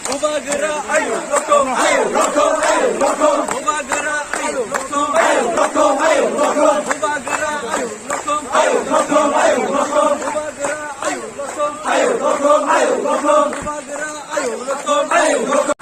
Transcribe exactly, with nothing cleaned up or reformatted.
Bubagra ayuk rokom, ayuk rokom, ayuk rokom. Bubagra ayuk rokom, ayuk rokom, ayuk rokom. Bubagra ayuk rokom, ayuk rokom, ayuk rokom. Bubagra ayuk rokom, ayuk rokom, ayuk rokom. Bubagra ayuk rokom, ayuk rokom.